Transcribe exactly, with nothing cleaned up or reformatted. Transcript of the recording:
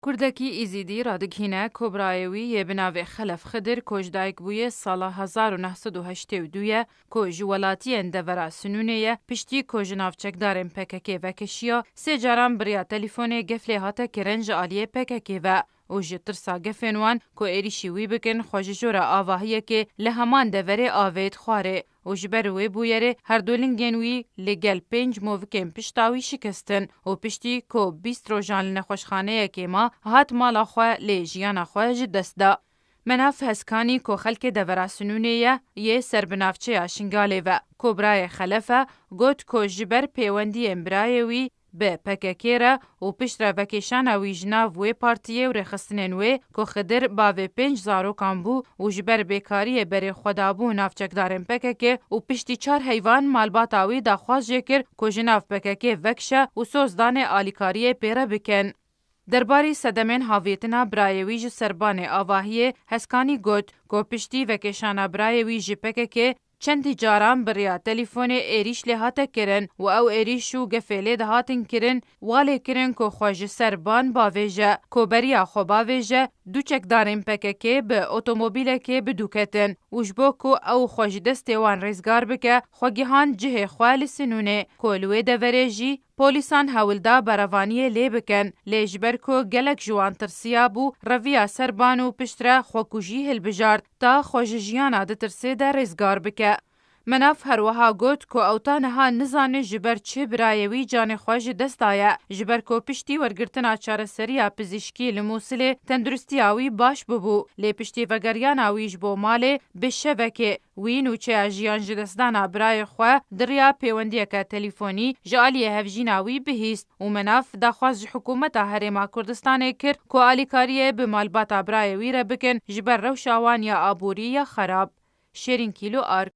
Kurdekî Îzîdî radigihîne ku birayê wî yê bi navê Xelef Xidir ku ji dayik bûye sala hezar û neh sed û heştê û du ye, ku ji welatiyên devera Sinûnê ye, piştî ku ji nav çekdarên P K K vekişiya, sê caran bi riya telîfonê gef lê hate kirin ji aliyê P K K ve û ji tirsa gefên wan ku êrîşî wî bikin, xwe ji jora avahiyekê li heman deverê avêt xwarê û ji ber wê bûyerê her du lingên wî li gel pênc movikên pişta wî şikestin û piştî ku bîst rojan li nexweşxaneyekê ma, hat mala xwe lê jiyana xwe ji dest da. Menaf Heskanî ku xelkê devera Sinûnê ye, yê ser bi navçeya Şingalê ve, ku birayê Xelef e, got ku ji ber pêwendiyên birayê wî bi P K K re û piştre vekêşana wî ji nav wê partiyê û rêxistinên wê ku Xidir bavê pênc zarokan bû û ji ber bêkariyê berê xwe dabû nav çekdarên P K K û piştî çar heyvan malbata wî daxwaz jê kir ku ji nav P K K vekişe û soz danê alîkariyê pê re bikin. Derbarî sedemên havêtina birayê wî ji serbanê avahiyê, Heskanî got ku piştî vekêşana birayê wî ji P K K çendî caran bi riya telîfonê êrîş lê hate kirin û ew êrîş û gefê lê dihatin kirin, wa lê kirin ku xwe ji ser ban bavêje, ku beriya xwe bavêje, du çekdarên P K K bi otomobîlekê bi dû ketin û ji bo ku ew xwe ji destê wan rêzgar bike, xwe gihan cihê xwe li Sinûnê, ku li wê deverê jî polîsan hewl da berevaniyê lê bikin, lê ji ber ku gelek ji wan tirsiyabû, reviya ser ban û piştre xwekujî hilbijart, ta xwe ji jiyana di tirsê de rêzgar bike. Menaf her wiha got ku ew ta niha nizane ji ber çi birayê wî canê xwe ji dest daye, ji ber ku piştî wergirtina çareseriya pizîşkî li Mûsilê tenduristiya wî baş bibû, lê piştî vegeriyana wî ji bo malê bi şevekê, wî nûçeya jiyan ji destdana birayê xwe di riya pêwendiyeke telîfonî ji aliyê hevjîna wî bihîst û Menaf daxwaz ji hikûmeta Herêma Kurdistanê kir ku alîkariyê bi malbata birayê wî re bikin ji ber rewşa wan ya aborî ya xerab. Şêrîn Kîlo Ark.